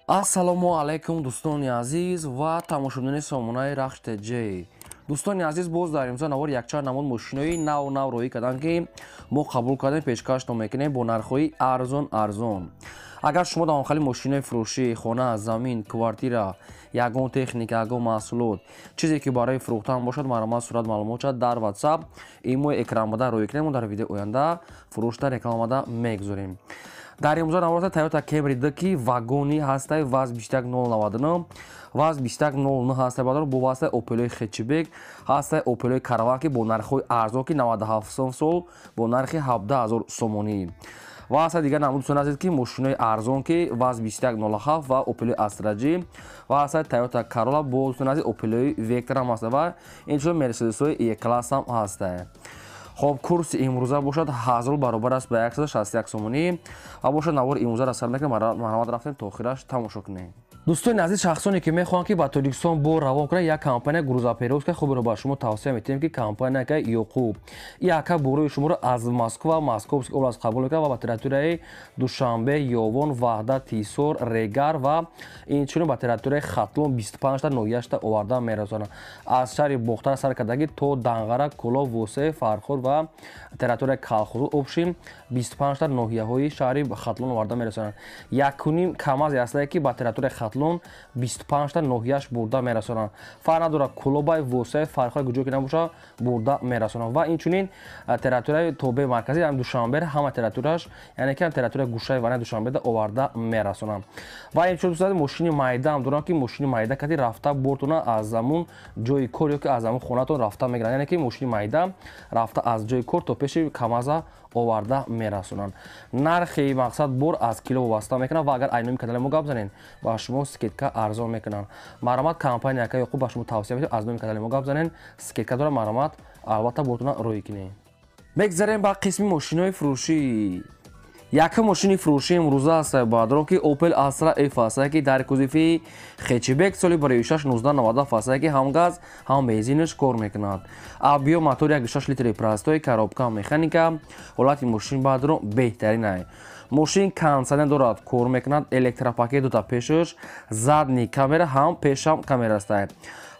Ассалому алайкум, дӯстони азиз ва тамошобинони сомонаи Рахш ТЖ. Дӯстони азиз, боз дар имзо навор якчанд намуд мошинои нав нав роҳӣ карданд, ки мо қабул кардем, пешкаштон мекунем бо нархҳои арзон арзон. Агар шумо дар хали мошинои фурӯшӣ, хона, замин, квартира, ягон техника, ягон маҳсулот, чизе ки барои фурӯхтан бошад, марҳамат, сурат, маълумот шад дар WhatsApp имои экранбада роҳӣ кунем, мо дар видеои оянда фурӯшта рекламада мегузорем. Дар имрӯза наворота Toyota Camry 2, ки вагони ҳастай, ВАЗ 2199, ВАЗ 2109 ҳастай, бадар бо ҳастай Opel хэтчбек, ҳастай Opel Караван, ки бо нархҳои арзон, ки 97 сол бо нархи 17 000 сомонӣ. Ва ҳастай дигар намуд, дӯстони азиз, ки мошинои арзон, ки ВАЗ 2107 ва Opel Astra G, ва ҳастай Toyota Corolla, бо, дӯстони азиз, Opel Vectra ҳам ҳастай ва инчунин Mercedes-ҳои E-класс ҳам ҳастай. Хоб, курси имрӯза бошад 1000 баробар аст ба 161 сомонӣ ва бошад навори имрӯза сар мекунем. Марҳамат, рафтем, то охираш тамошо кунем. Дӯстони азиз, шахсоне ки мехоҳанд, ки ба Тоҷикистон бор равон кунанд, як компания грузоперевозка хуберо ба шумо тавсия метиҳем, ки компания ка Ёқуб. Яка борои шуморо аз Москва, Московский область қабул мекунад ва ба территорияи Душанбе, Ёвон, Ваҳдат, Ҳисор, Регар ва инчунин ба территорияи Хатлон 25та ноҳияшта оварда мерасонад. Аз шаҳри Бохтар сар кардагӣ то Данғара, Кӯлоб, Восе, Фархор ва территорияи Калхозу, общем, 25та ноҳияҳои шаҳри Хатлон оварда мерасонад. Якуним КамАЗе ҳастае, ки ба территорияи Хатлон 25та ноҳияш бурда мерасонанд. Фарқ надорад, Кӯлобай, Восеи, Фархор, куҷо ки набошад, бурда мерасонанд. Ва инчунин территорияи тобеи марказӣ, ям Душанбе, ҳама территорияш, яъне ки территорияи гӯшаи ванаи Душанбеда оварда мерасонанд. Ва инчунин, дӯстони, мошини майда ҳам дорам, ки мошини майда кади рафта бортона аз замун ҷои кор ё ки аз замун хонатон рафта мегиранд, яъне ки мошини майда рафта аз ҷои кор то пеши КамАЗа оварда мерасонанд. Нархи, мақсад, бор аз кило вобаста мекунад ва агар айноми канали мо гап занед, ба шумо скидка арзон мекунанд. Марҳамат, компания ака Ёқуб ба шумо тавсия медиҳем, аз номи канали мо гап занед, скидка дорад. Марҳамат, албатта бортона роҳӣ кунед. Мегзарем ба қисми мошинои фурӯшӣ. Якум мошини фурӯши имрӯза аст, баъдро, ки Opel Astra F аст, ки дар кузови хэтчбек, соли 2006, 1997 аст, ки ҳам газ, ҳам бензинаш кор мекунад. Объём мотор 1,6 литри, простой, коробка механика. Ҳолати мошин, баъдро, беҳтарин. Мошин кондиционер дорад, кор мекунад, электропакет дута пешаш, задний камера, ҳам пешам камера аст,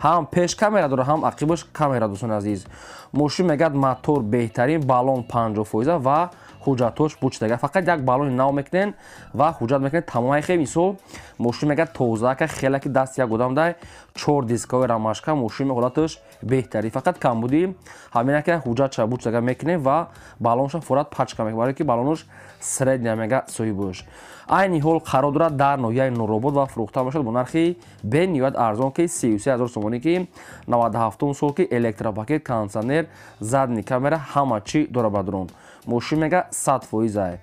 ҳам пеш камера дорад, ҳам ақибаш камера. Дӯстони азиз, мошин мегӯяд, мотор беҳтарин, баллон 50% ва ҳуҷҷатош бучдага. Фақат як баллони нав мекунен ва ҳуҷҷат мекунен, тамомай. Хе мисол, мошин мегӯяд, тозаака, хеле ки даст як одам дай, чор дискаҳои рамашка. Мошин ҳолаташ беҳтарин, фақат камбудӣ ҳамина ки ҳуҷҷатша бучдага мекунем ва баллонша фурат пачка мекунем, барое ки баллонош средняя, мега соҳибош. Айни ҳол қарор дорад дар ноҳияи Нуробод ва фурӯхта мешавад бо нархи бениҳоят арзон, ки 33 000 сомонӣ, ки 97 сол, ки электропакет, кондиционер, задний камера, ҳама чӣ дорад. Бадрон, мошин мега 100%.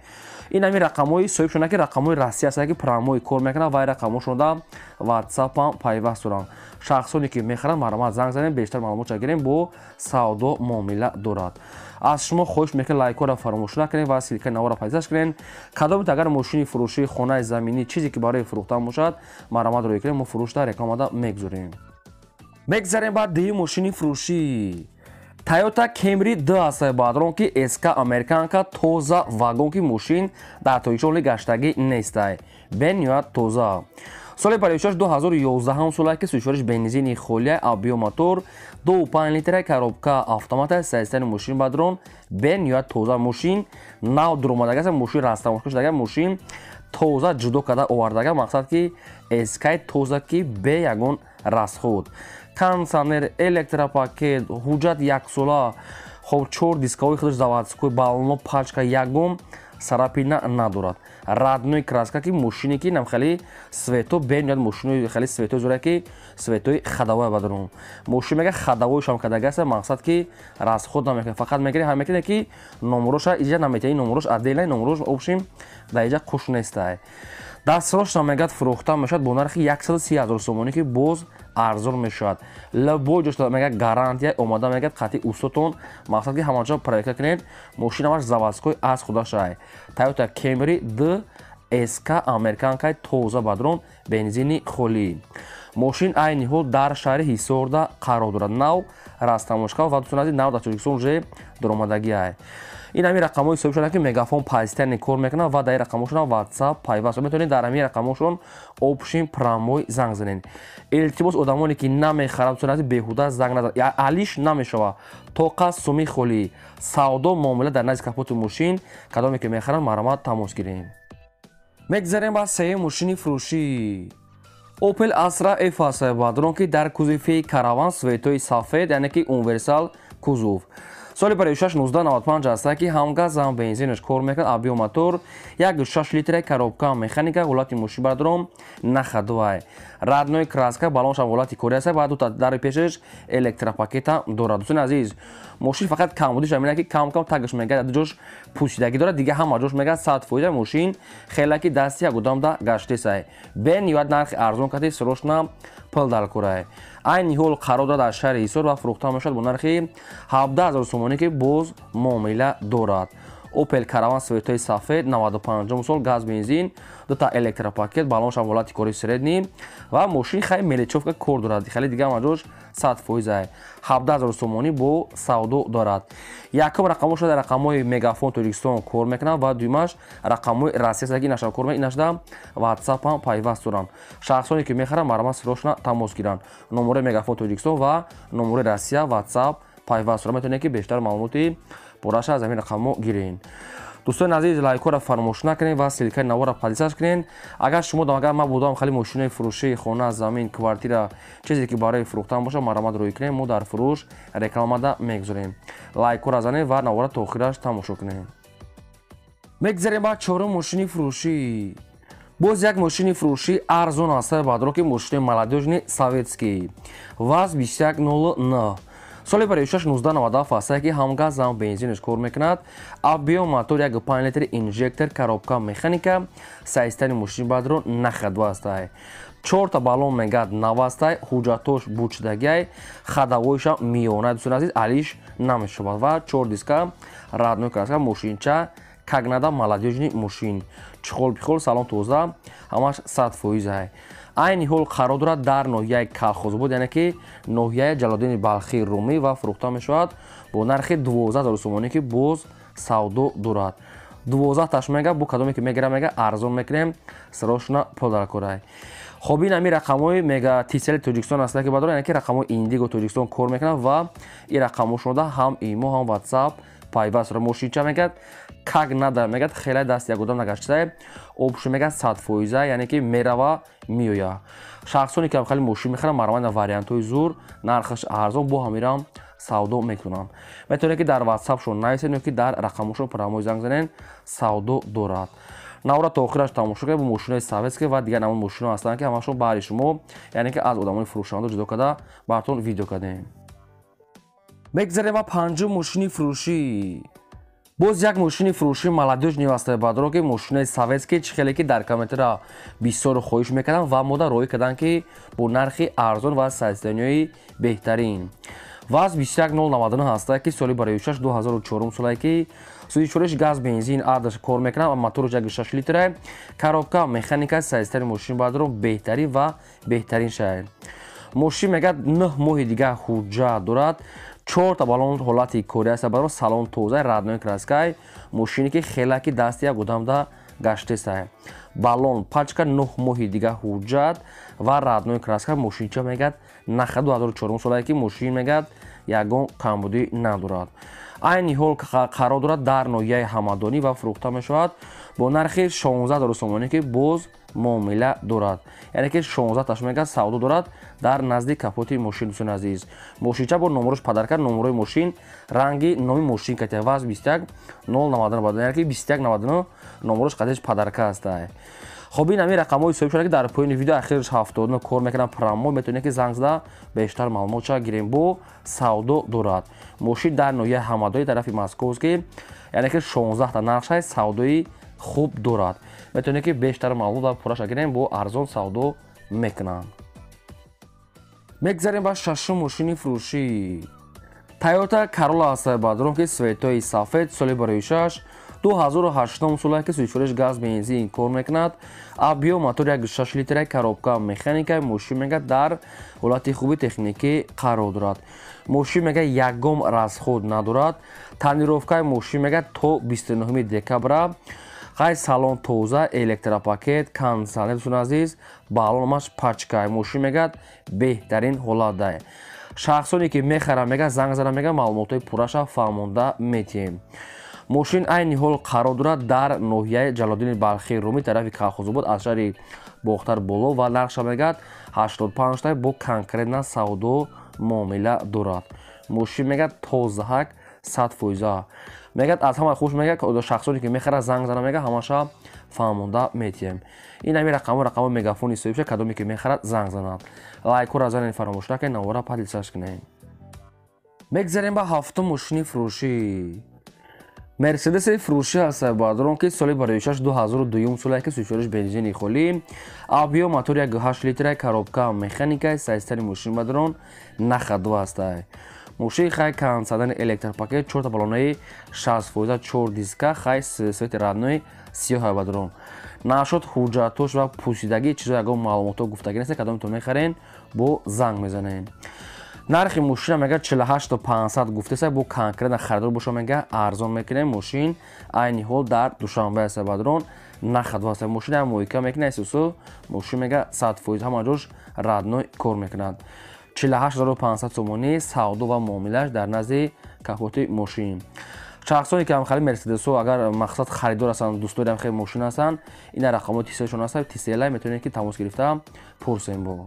Ин ҳамин рақамҳои соҳибшона, ки рақамҳои Россия аст, ки прямой кор мекунад ва рақамҳошонда WhatsApp-ам пайваст доранд. Шахсоне ки мехаранд, марҳамат, занг занем, бештар маълумотша гирем, бо савдо муомила дорад. Аз шумо хоҳиш мекунем, лайкҳоро фаромӯш накунед ва ссылкаи навора пайдаш кунед. Кадомит агар мошини фурӯшӣ, хонаи заминӣ, чизе ки барои фурӯхтан бошад, марҳамат, роҳӣ кунем, мо фурӯшда рекламада мегузорем. Мегзарем ба дуюм мошини фурӯшӣ. Toyota Camry 2 аст, баъдрон, ки СК американка, тоза вагон, ки мошин дар Тоҷикистон гаштагӣ нестай, бениҳоят тоза. Соли 56, 2011 сола, ки сӯшориш бензини холия, объём мотор 2,5 литра, коробка автомата. Состояние мошин, бадрон, бениҳоят тоза. Мошин нав дуромадага аст, мошин растамошка шудага, мошин тоза ҷудо карда овардага. Мақсад, ки СК тоза, ки бе ягон расход, кондиционер, электропакет, ҳуҷҷат яксола. Хоб, чор дискаҳои худаш заводской, баллоно пачка, ягон царапина надорад, родной краска, ки мошине ки нам хеле свето, бениҳоят мошинои хеле светои зора, ки светои ходовой. Бадрон, мошин мега ходовойшам кардага аст. Мақсад, ки расход намекунад, фақат мекунед, ҳам мекунед, ки номероша иҷа наметавӣ, номерош отдельно, номерош общем дар иҷа қуш нестай. Дастрош мегӯяд, фурӯхта мешавад бо нархи 130 000 сомонӣ, ки боз арзон мешавад. Любой ҷошта мегӯяд, гарантия омада, мегӯяд, қатъи устотон. Мақсад, ки ҳамаҷо проверка кунед, мошин ҳамаш заводской аз худашай. Toyota Camry 2 СК американкаи тоза, бадрон, бензини холӣ. Мошин айни ҳол дар шаҳри Ҳисорда қарор дорад, нав растамошка ва, дӯстони азиз, нав дар Тоҷикистон уже даромадагиай. Ин ҳамин рақамҳои ҳисоб шуда ки Мегафон пастяни кор мекунад ва дар ин рақамҳошон WhatsApp пайваст. Метавонед дар ҳамин рақамҳошон общим прямой занг занед. Илтимос, одамоне ки намехаранд, дӯстони азиз, беҳуда занг назанед. Алиш намешава. Тоқа суми холӣ. Савдо муомила дар назди капоти мошин, кадоме ки мехаранд, марҳамат тамос гирем. Мегзарем ба сеюм мошини фурӯшӣ. Opel Astra F аст, бадрон ки дар кузови Караван цветои сафед, яъне ки универсал кузов. Соли 56 1995 аст ки ҳам газ ҳам бензинаш кор мекунад, объём мотор 1.6 литра, коробка механика, ҳолати мошин бародарон на ходовой. Родной краска, баллонш ҳам ҳолати кори аст ва дута дари пешаш электропакета дорад. Дӯстони азиз, мошин фақат камбудиш ҳамин ки кам-кам тагаш мегардад, ҷош пӯсидагӣ дорад, дига ҳама ҷош мегардад 100%. Мошин хеле ки дасти як одамда гаштесай. Бениҳоят нархи арзон кати срочно пул дар курай. Айни ҳол қарор дорад дар шаҳри Ҳисор ва фурӯхта мешавад бо нархи 17 000 сомонӣ ки боз муомила дорад. Opel Caravan цветои сафед, 95 сол, газ бензин, дута электропакет, баллонш ҳам ҳолати кори средний ва мошин хай мелочёвка кор дорад. Хеле дига ҳама ҷош 100%. 17 000 сомонӣ бо савдо дорад. Якум рақамҳо шуда рақамҳои Мегафон Тоҷикистон кор мекунанд ва дуюмаш рақамҳои Россия ки инашам кор мекунад, инашда WhatsApp ҳам пайваст доранд. Шахсоне ки мехаранд, марҳамат срочно тамос гиранд. Номерои Мегафон Тоҷикистон ва номерои Россия WhatsApp пайваст доранд. Метавонед ки бештар маълумоти пурраша аз ҳамин рақамҳо гиред. Дӯстони азиз, лайкҳоро фаромӯш накунед ва ссылкаи наворро подписаться кунед. Агар шумо агар ман будам хеле мошинои фурӯшии хона, замин, квартира, чизе ки барои фурӯхтан бошад, марҳамат рӯй кунед, мо дар фурӯш рекламада мегузорем. Лайкҳоро занед ва наворро то охираш тамошо кунед. Мегзарем ба чорум мошини фурӯшӣ. Боз як мошини фурӯшӣ арзон аст, баъдро ки мошини молодёжный советский ВАЗ 2109, соли 56 1997 аст ки ҳам газ ҳам бензинаш кор мекунад, объём мотор 1.5 литр, инжектор, коробка механика, состояние мошини баъдро на ходу астай. Чорта баллон мегад навастай, ҳуҷҷатош бучдагиай, ходовойша миёна, дӯстони азиз, алиш намешавад ва чор диска, родной краска, мошинча как надо, молодёжный мошин, чехол пихол, салон тоза, ҳамаш 100%. Айни ҳол қарор дорад дар ноҳияи Калхозобод, яъне ки ноҳияи Ҷалолиддини Балхӣ Румӣ ва фурӯхта мешавад бо нархи 12 000 сомонӣ ки боз савдо дорад. 12 таш мега, бо кадоме ки мегира, мега арзон мекунем, срочно пул дар корай. Хоб, ин ҳамин рақамҳои мега Тисели Тоҷикистон аст ки бадор, яъне ки рақамҳои Индиго Тоҷикистон кор мекунад ва ин рақамҳошонда ҳам имо ҳам WhatsApp пайваст. Мошинча мегӯяд как надо, мегӯяд хеле даст як одам нагаштае, обшу мегӯяд 100%, яъне ки мерава меоя. Шахсоне ки хеле мошин мехаранд, марҳамат, вариантҳои зур, нархаш арзон, бо ҳамирам савдо мекунанд. Метавонед ки дар ватсапшон нависед ё ки дар рақамҳошон прямой занг занед, савдо дорад. Навора то охираш тамошо кунед. Бо мошинои советский ва дигар намуд мошино ҳастанд ки ҳамашон баҳри шумо, яъне ки аз одамони фурӯшанда ҷудо карда бартон видео кардем. Мегзарем ба панҷум мошини фурӯшӣ. Боз як мошини фурӯшӣ молодёжный аст, баъдро ки мошинои советский, чӣ хеле ки дар комментара бисёр хоҳиш мекардам ва мода роҳӣ карданд ки бо нархи арзон ва состояниҳои беҳтарин. ВАЗ 21099 ҳаста ки соли 56 2004 солае ки сӯзишвориш газ бензин ардаш кор мекунад ва моторш 1.6 литра, коробка механика, состояние мошин баъдро беҳтарин ва беҳтарин шай. Мошин мегӯяд 9 моҳи дигар ҳуҷҷат дорад, чорта баллон ҳолати кори аст, баро салон тоза, родной краскай, мошине ки хеле ки дасти як одамда гаштесай. Баллон пачка, 9 моҳи дигар ҳуҷҷат ва родной краска, мошинча мегӯяд на ходу, 2004 солае ки мошин мегӯяд ягон камбудӣ надорад. Айни ҳол қарор дорад дар ноҳияи Ҳамадонӣ ва фурӯхта мешавад бо нархи 16 000 сомонӣ ки боз муомила дорад, яъне ки 16 таш мегӯяд савдо дорад дар назди капоти мошин. Дӯстони азиз, мошинча бо номерош подарка, номерои мошин ранги номи мошин катя ВАЗ 21 099, яъне ки 2199 номерош қадеш подарка ҳастай. Хоб, ин ҳамин рақамҳои ҳисоб шуда ки дар поёни видео ахираш 79 кор мекунам прямой, метавонед ки занг зада бештар маълумотша гирем. Бо савдо дорад мошин дар ноҳияи Ҳамадони тарафи Московский, яъне ки 16 та нархшай, савдои хуб дорад. Метавонед ки бештар маълумот ва пурраша гирем, бо арзон савдо мекунанд. Мегзарем ба шашум мошини фурӯшӣ. Тойота Королла аст, баъдрон ки цветои сафед, соли 2006 2008 сола ки сӯзишвориш газ бензин кор мекунад. Объём мотор 1.6 литра, коробка механика. Мошин мега дар ҳолати хуби техникӣ қарор дорад. Мошин мега ягон расход надорад. Тонировкаи мошин мега то 29 декабра. Хай салон тоза, электропакет, кондиционер дӯстони азиз, баллонамаш пачка. Мошин мегӯяд беҳтарин ҳолатда. Шахсоне ки мехаранд мега занг зада мега маълумотҳои пурраша фаҳмонда метиҳем. Мошин айни ҳол қарор дорад дар ноҳияи Ҷалолиддини Балхӣ Румӣ, тарафи Калхозобод, аз шаҳри Бохтар боло ва нархша мегӯяд 85 та бо конкретно савдо муомила дорад. Мошин мегӯяд тозаҳак 100%. Мегӯяд аз ҳама хуш мегӯяд шахсоне ки мехарад занг зана мега ҳамаша фаҳмонда метиҳем. Ин ҳами рақамҳо рақамҳои мегафони соҳибша, кадоме ки мехарад занг занад. Лайкҳоро занед, фаромӯш накунед, навора поделиться кунед. Мегзарем ба ҳафтум мошини фурӯшӣ. Мерседеси фурӯшӣ ҳаст бародарон ки соли бароишаш 2002 сола ки сӯзишвориш бензини холӣ, объём мотор 1.8 литра, коробка механика, сайзтари мошин бародарон на ходу ҳастай. Мошин хай кондиционер, электропакет, 4 баллонаи 60%, 4 диска, хай цвети родной сиёҳ бародарон. Нашод ҳуҷҷатош ва пусидагӣ чизо ягон маълумотҳо гуфтагӣ нест, кадомето мехарен бо занг мезанен. Нархи мошина мега 48500 гуфтеса, бо конкретно харидор боша мега арзон мекунем. Мошин айни ҳол дар Душанбе аст бародарон, на ходу аст. Мошин мойка мекунад, исусу мошин мега 100% ҳама ҷош родной кор мекунад. 48500 сомонӣ савдо ва муомилаш дар назди капоти мошин. Шахсоне ки ҳамхели Мерседесо агар мақсад харидор ҳастанд, дӯстдори ҳамхели мошин ҳастанд, ина рақамҳои тисешон ҳаст, тисела метавонед ки тамос гирифта пурсем. Бо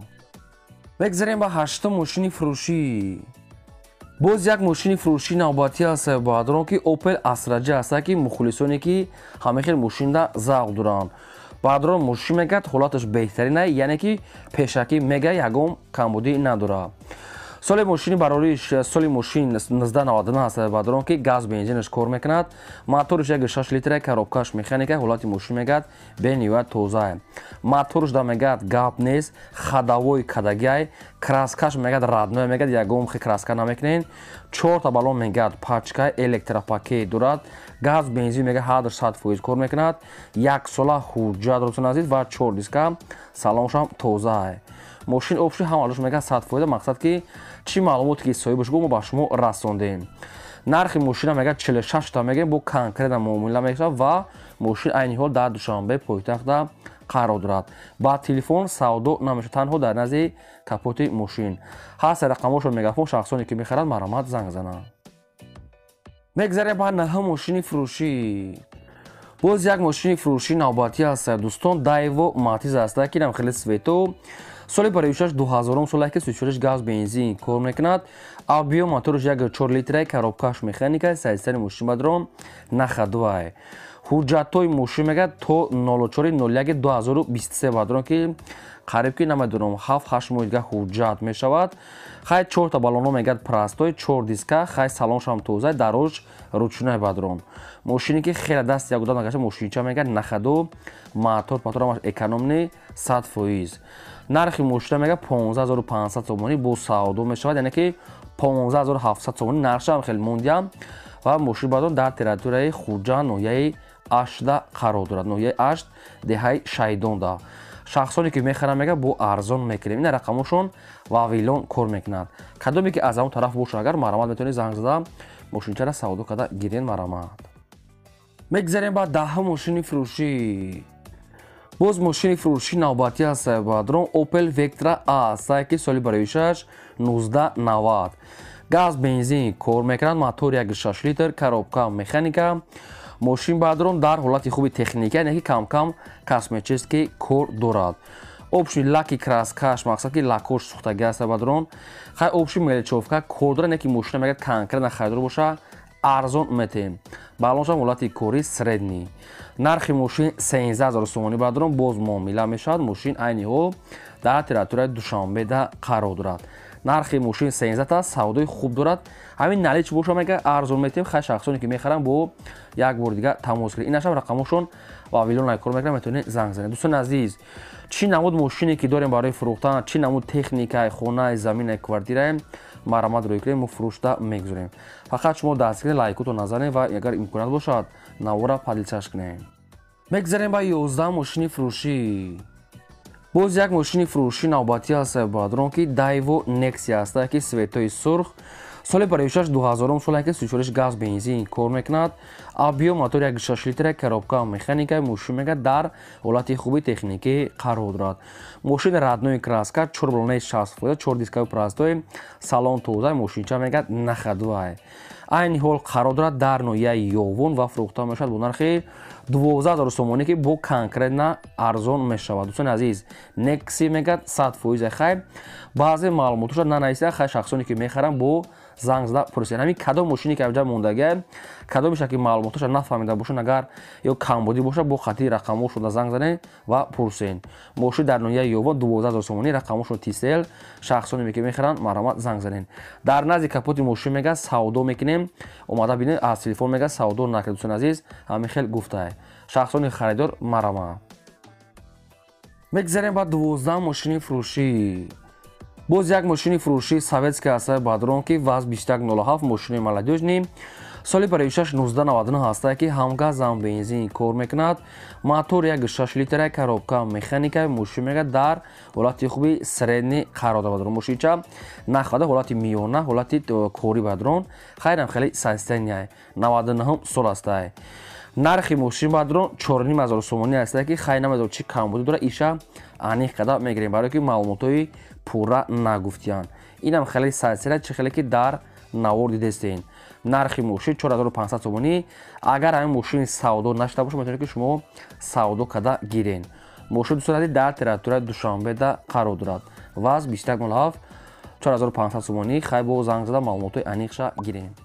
мегзарем ба ҳаштум мошини фурӯшӣ. Боз як мошини фурӯшӣ навбатӣ ҳаст бародарон ки Opel Astra J ҳаст, ки мухлисоне ки ҳама хел мошинда завқ доранд. Бародарон, мошин мегӯяд ҳолаташ беҳтарина, яъне ки пешакӣ мега ягон камбудӣ надорад. Соли мошини барориш соли мошин 1999 ҳаст бародарон ки газ бензинаш кор мекунад. Мотораш 1.6 литра, коробкаш механика, ҳолати мошин мегӯяд бениҳоят тоза. Мотораш да мегӯяд гап нест, ходовой кадагиай, краскаш мегӯяд родной, мегӯяд ягон хе краска намекунен. 4 та баллон мегӯяд пачка, электропакет дорад, газ бензин мегӯяд ҳардаш 100% кор мекунад. Як сола ҳуҷҷат дӯстони азиз ва 4 диска, салоншам тоза. Мошин общий ҳамааш мегӯяд 100%. Мақсад ки чӣ маълумоте ки соҳибаш гуфт мо ба шумо расондем. Нархи мошина мегӯяд 46 та мегӯем, бо конкретно муомила мешавад ва мошин айни ҳол дар Душанбе пойтахта қарор дорад. Ба телефон савдо намешавад, танҳо дар назди капоти мошин ҳаст рақамҳошон мегафон. Шахсоне ки мехаранд марҳамат занг зананд. Мегзарем ба наҳум мошини фурӯшӣ. Боз як мошини фурӯшӣ навбатӣ ҳаст дӯстон, Дайво Матиз аст, ки нам хеле цвето. Соли бароишаш 2000 сола ки сӯзишвориш газ бензин кор мекунад. Объём мотораш 1.4 литра, коробкаш механика, сайзтари мошин бародарон на ходовай. Ҳуҷҷатҳои мошин мегӯяд то 04.01.2023 бародарон ки қариб ки намедонам 7-8 моҳи дига ҳуҷҷат мешавад. Хай 4 та баллонҳо мегӯяд простой, 4 диска, хай салоншам тоза, дарош ручной бародарон. Мошине ки хеле даст як одам нагашта, мошинча мегӯяд на ходу, мотор паторамаш экономный 100%. Нархи мошина мегӯяд 15500 сомонӣ, бо савдо мешавад, яъне ки 15700 сомонӣ нархшам хеле мондиям. Ва мошин бародарон дар территорияи Хуҷанд, ноҳияи Аштда қарор дорад, ноҳияи Ашт, деҳаи Шайдонда. Шахсоне ки мехаранд мега бо арзон мекунем. Ина рақамошон Вавилон кор мекунад. Кадоме ки аз ҳамон тараф бошад, агар марҳамат метавонед занг зада мошинчаро савдо карда гирен, марҳамат. Мегзарем ба даҳум мошини фурӯшӣ. Боз мошини фурӯшӣ навбатӣ ҳаст бародарон, Opel Vectra A аст, ки соли бароишаш 1990, газ бензин кор мекунад, мотор 1.6 литр, коробка механика. Мошин бародарон дар ҳолати хуби техника, яъне ки камкам косметический кор дорад. Общий лаки краскаш мақсад ки лакош сӯхтагӣ аст бародарон. Хай общий мелочёвка кор дорад, яъне ки мошина мегӯяд конкретно харидор боша арзон метем. Баллоншам ҳолати кори средний. Нархи мошин 13 000 сомонӣ бародарон, боз муомила мешавад. Мошин айни ҳол дар территорияи Душанбеда қарор дорад. Нархи мошин 13 аст, савдои хуб дорад. Ҳамин налич боша мега арзон метем, хай шахсоне ки мехаранд бо як бор дига тамос гиред. Инашам рақамошон Вавилон кор мекунад, метавонед занг занед. Дӯстони азиз, чӣ намуд мошине ки дорем барои фурӯхтан, чӣ намуд техникаи хонаи, заминаи, квартираи, марҳамат рӯй кунед, мо фурӯшта мегузорем. Фақат шумо даст кунед, лайкото назанед ва агар имконият бошад, навора поделиться кунед. Мегзарем ба 11 мошини фурӯшӣ. Боз як мошини фурӯшӣ навбатӣ ҳаст, бародарон, ки Дайво Нексия ҳаста, ки цветои сурх, соли 56 2000 соле, ки сучориш газ бензин кор мекунад. Объём мотор 1,6 литра, коробка механика. Мошин мега дар ҳолати хуби техникӣ қарор дорад. Мошин родной краска, чор баллонаи 60%, чор дискаи простой, салон тоза, мошинча мега на ходу. Айни ҳол қарор дорад дар ноҳияи Ёвон ва фурӯхта мешавад бо нархи 12 000 сомонӣ, ки бо конкретно арзон мешавад. Дӯстони азиз, Некси мегӯяд 100% хай баъзе маълумотоша нанависта, хай шахсоне ки мехаранд бо занг зада пурсед. Ҳамин кадом мошине ки авҷа мондагия, кадомеша ки маълумотоша нафаҳмида бошанд, агар ё камбудӣ боша, бо хати рақамошонда занг занед ва пурсед. Мошин дар ноҳияи Ёвон, 12 000 сомонӣ, рақамошон Тисел. Шахсоне ки мехаранд, марҳамат, занг занед. Дар назди капоти мошин мега савдо мекунем, омада бинед, аз телефон мега савдо накунед. Дӯстони азиз, ҳамин хел гуфтае. Шахсони харидор, марҳамат. Мегзарем ба 12 мошини фурӯшӣ. Боз як мошини фурӯшии советский ҳастаи, бародарон, ки ВАЗ 2107, мошини молодёжный, соли 56 1999 ҳастае, ки ҳам газ, ҳам бензин кор мекунад. Мотор 1,6 литра, коробка механика. Мошин мега дар ҳолати хуби средний қарор дорад. Мошинча на ходу, ҳолати миёна, ҳолати корӣ, бародарон, хайрам хеле состояние. 99 сол ҳастае. Нархи мошин, бародарон, 4500 сомонӣ ҳастае, ки хай намедонам чӣ камбудӣ дорад, иша аниқ када мегирем, барое ки маълумотҳои пурра нагуфтиянд. Инам хеле состояние, чӣ хеле ки дар навор дидестен. Нархи мошин 4500 сомонӣ. Агар ҳамин мошини савдо нашуда бошад, метавонед, ки шумо савдо када гирен. Мошин, дӯстони азиз, дар территорияи Душанбеда қарор дорад. ВАЗ 2107, 4500 сомонӣ. Хай бо занг зада маълумотҳои аниқша гирем.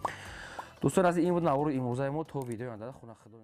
Дӯстони азиз, ин буд навори имрӯзаи мо. То видеои оянда, хона худо.